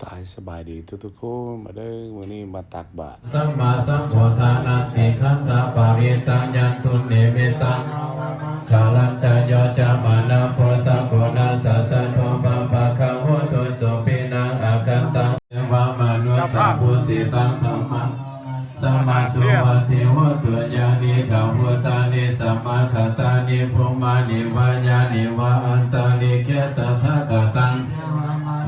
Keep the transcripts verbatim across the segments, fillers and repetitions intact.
ตายสบายดีทุกๆคน มาเด้อ มื้อนี้มาตักบาตร Sammāsambuddhānanti khandhaparittaṃ. Yandunnimittaṃ avamaṅgalañca yo cāmanāpo sakuṇassa saddo pāpaggaho dussupinaṃ akantaṃ devamanussapūjitaṃ dhammaṃ namassāma. Hotu yaṃ nīdha bhūtāni samāgatāni bhummāni vā yāni va antalikkhe tathāgataṃ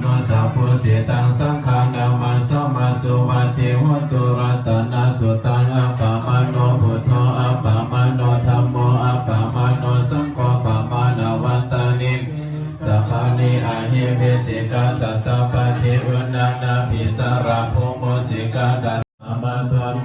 devamanussapūjitaṃ saṅghaṃ namassāma. Suvatthi hotu ratanasuttaṃ. Appamāṇo buddho appamāṇo dhammo appamāṇo saṅgho pamāṇavantāni sabāni ahi vicchikā satapadī uṇṇānābhī sarabū mūsikā. Amadon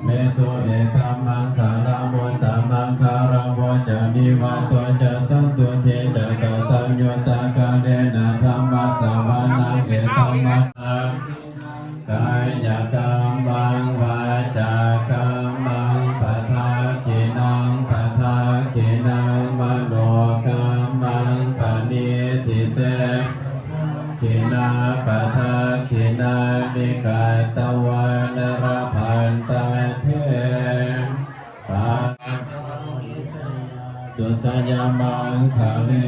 mesu etam maṅgalam uttamaṅgalam. Vocani vato ca santuṭṭhi ca kataññutā kālena dhammassavanaṃ etam maṅ kāyakammaṃ vācākammaṃ padakkhiṇaṃ padakkhiṇaṃ manokammaṃ paṇidhi te padakkhiṇā padakkhiṇāni katvāna labhantatthe padakkhiṇā. Jayassu jayamaṅgale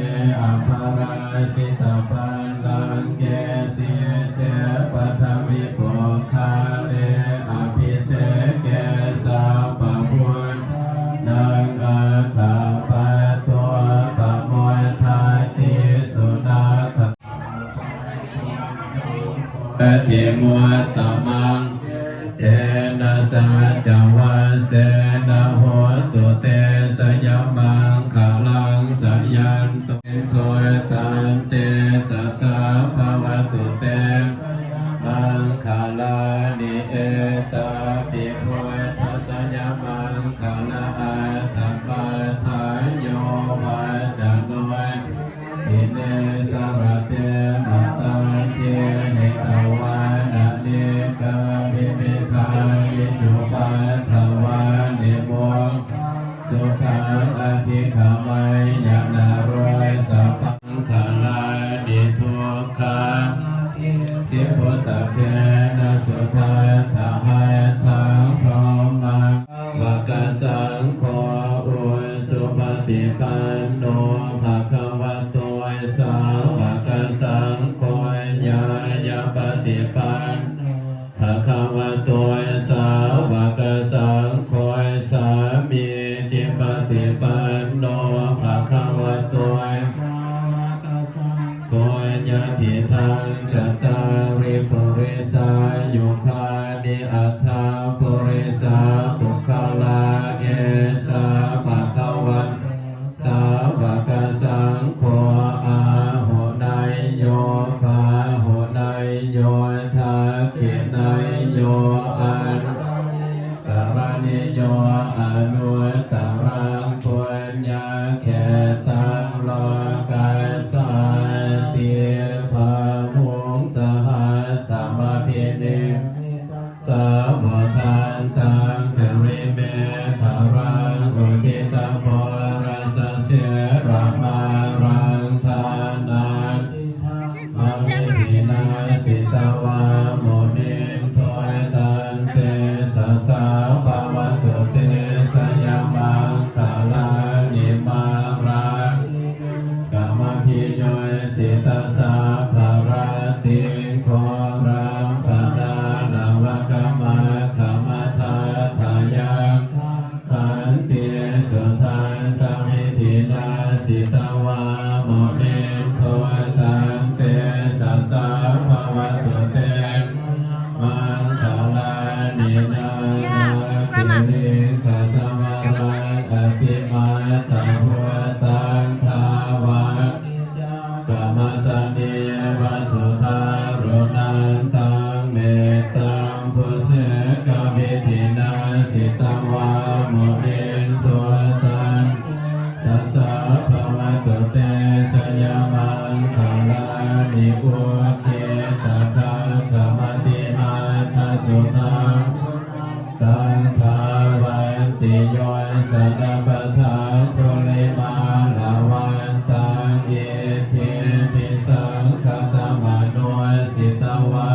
aparājitapallaṅke sīse paṭhavipokkhare abhiseke sabbabuddhānaṃ aggappatto pamodati. Sunakkha atimuttamaṃ. Etena saccavajjena hotu te jayamaṅgalaṃ. Jayanto indo tantejasā bhavatu te jayamaṅgalāni. Etāpi buddhajayamaṅgalaaṭṭhagāthā yo vācano dinadine sarate matandī hitvānanekavividhāni cupaddavāni mokkhaṃ sukhaṃ adhigameyya naro sapañño. Maṅgalāni dukkhā diṭṭhibhujagena sudaṭṭhahatthaṃ brahmaṃ sāvakasaṅgho ujupaṭipanno bhagavato sāvakasaṅgho ñāyapaṭipanno bhagavato sāvakasaṅgho sāmīcipaṭipanno bhagavato sāvakasaṅgho yadidaṃ cattāri purisayugāni aṭṭha purisapuggalā esa bhagavato sāvakasaṅgho āhuneyyo pāhuneyyo dakkhiṇeyyo añjalikaraṇīyo anuttaraṃ puññakkhettaṃ lokassāti. Bāhuṃ sahassamabhinimmitasāvudhantaṃ girimekhalaṃ uditaghorasasenamāraṃ dānādidhammavidhinā jitavā munindo taṃ tejasā bhavatu te jayamaṅgalāni. Mārā kamabhiyujjhitasabbarattiṃ ghorampanāḷavakamakkhamathaddhayakkhaṃ khantīsudantavidhinā jitavā munindo taṃ tejasā bhavatu te jayamaṅgalāni. Nāḷāgiriṃ gajavaraṃ atimattabhūtaṃ dāvaggicakkamasanīva sudāruṇantaṃ mettambusekavidhinā jitavā munindo taṃ tejasā bhavatu te jayamaṅgalāni. Ukkhittakhaggamatihatthasudāruṇantaṃ dhāvantiyojanapathaṅgulimālavantaṃ iddhībhisaṅkhatamano jitavā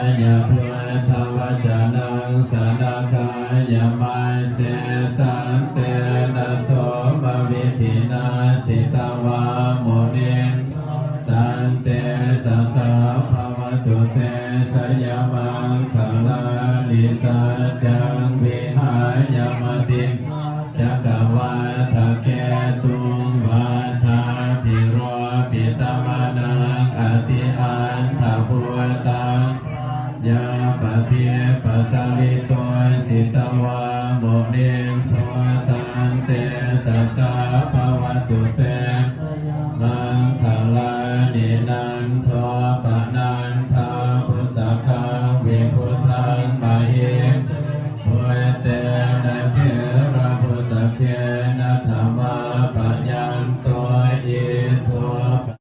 Buddhavacanaṃ janakāyamajjhe santena somavidhinā jitavā munindo tantejasā bhavatu te jayamaṅgalāni. Saccaṃ vihāya matisaccakavādaketuṃ vādābhiropitamanaṃ atiandhabhūtaṃ paññāpadīpajalito jitavā munindo tantejasā bhavatu te jayamaṅgalāni. Nandopanandabhujagaṃ vibudhaṃ mahiddhiṃ puttena therabhujagena damāpayanto